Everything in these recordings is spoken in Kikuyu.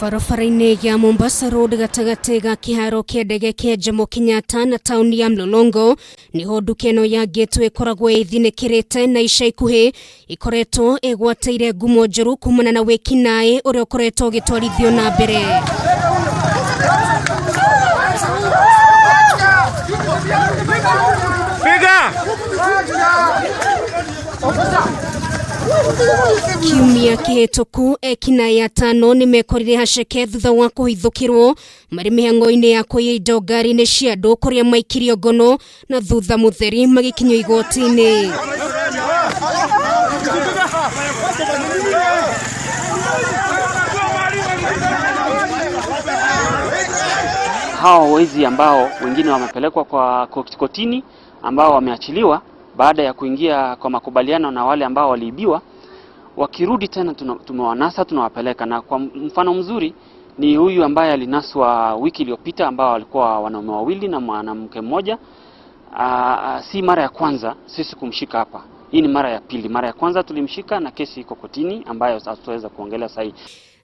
Barabara-inĩ ya Mombasa Road gatagatĩ ga kĩharo kĩa ndege kĩa Jomo Kenyatta na taũni ya Mlolongo nĩho nduka ĩno ya Gateway ĩkoragwo ĩthinĩkĩrĩte na ica ikuhĩ ĩkoretwo ĩgwatĩire ngumo njũru kumana na wĩkinaĩ ũrĩa ũkoretwo ũgĩtwarithio na mbere. Kiumia kĩhĩtũku ekinaĩ atano nĩ mekorire haceke thutha wa kũhithũkĩrwo marĩ mĩhang'o-inĩ ya kũiya indo ngari-inĩ cia andũ kũrĩa maikirio ngono na thutha mũtheri magĩkinyio igoti-inĩ. Hawa wezi ambao wengine wamepelekwa kwa kotini, ambao wameachiliwa baada ya kuingia kwa makubaliano na wale ambao waliibiwa, wakirudi tena tumewanasa, tunawapeleka. Na kwa mfano mzuri ni huyu ambaye alinaswa wiki iliyopita, ambao walikuwa wanaume wawili na mwanamke mmoja. Si mara ya kwanza sisi kumshika hapa, hii ni mara ya pili. Mara ya kwanza tulimshika na kesi iko kotini ambayo hatutaweza kuongelea sasa hivi.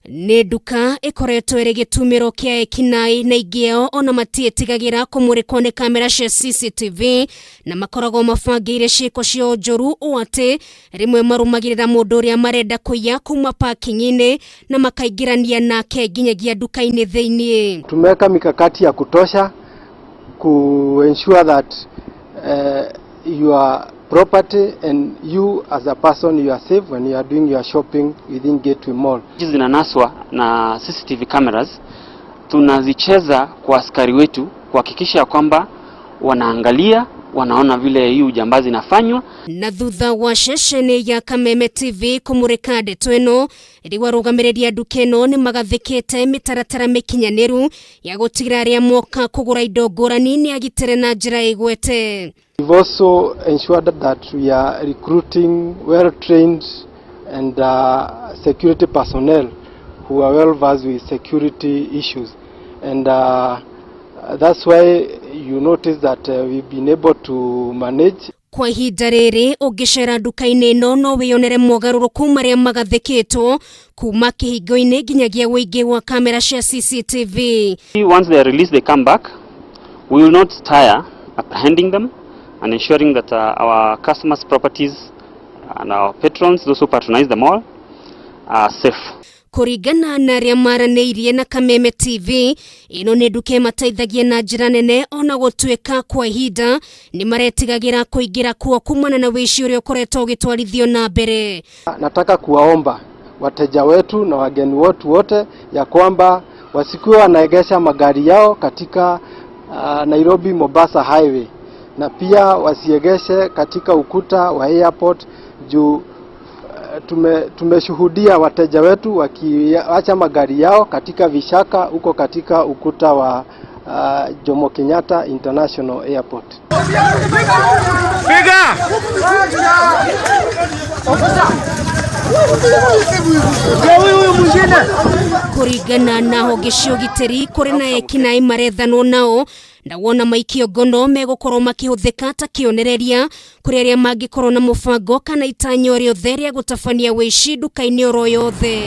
Nĩ nduka ĩkoretwo ĩrĩ gĩtumĩro kĩa ekinaĩ na aingĩ ao ona matiĩtigagĩra kũmũrĩkwo nĩ kamera cia CCTV na makoragwo mabangĩire ciĩko ciao njũru ũũ atĩ rĩmwe marũmagĩrĩra mũndũ ũrĩa marenda kũiya kuma parking-inĩ na makaingĩrania nake nginyagia nduka-inĩ thĩiniĩ. Tumeweka mikakati ya kutosha ku ensure that your property and you as a person, you are safe when you are doing your shopping within Gateway Mall. Hizi zinanaswa na CCTV cameras, tunazicheza kwa askari wetu kuhakikisha kwamba wanaangalia, wanaona vile hii ujambazi inafanywa. Na thutha wa ceceni ya Kameme TV kũmũrĩka ndeto ĩno, rĩu arũgamĩrĩri a nduka ĩno nĩ magathĩkĩte mĩtaratara mĩkinyanĩru ya gũtigĩrĩra arĩa moka kũgũra indo ngũrani nĩ agitĩre na njĩra ĩgwete. We've also ensured that we are recruiting well-trained and security personnel who are well versed with security issues, and that's why you notice that we've been able to manage. Kwa ihinda rĩrĩ ũngĩcera nduka-inĩ ĩno no wĩyonere mogarũrũku marĩa magathĩkĩtwo kuma kĩhingo-inĩ nginyagia ũingĩ wa kamera cia CCTV. Once they are released, they come back. We will not tire apprehending them and ensuring that our customers' properties and our patrons, those who patronize the mall, are safe. Kũringana na arĩa maranĩirie na Kameme TV, ĩno nĩ nduka ĩmateithagia na njĩra nene ona gũtuĩka kwa ihinda nĩ maretigagĩra kũingĩra kuo kumana na wĩici ũrĩa ũkoretwo ũgĩtwarithio na mbere. Nataka kuwaomba wateja wetu na wageni wetu wote ya kwamba wasikuwe wanaegesha magari yao katika Nairobi Mombasa Highway, na pia wasiegeshe katika ukuta wa airport juu tumeshuhudia wateja wetu wakiacha magari yao katika vishaka huko katika ukuta wa Jomo Kenyatta International Airport. Piga! Kũringana na honge cia ũgitĩri kũrĩ na ekinaĩ marethanwo nao na wona maikio ngono megũkorwo makĩhũthĩka ta kĩonereria kũrĩ arĩa mangĩkorwo na mũbango kana itanyo rĩothe rĩa gũtabania wĩici nduka-inĩ oro yothe.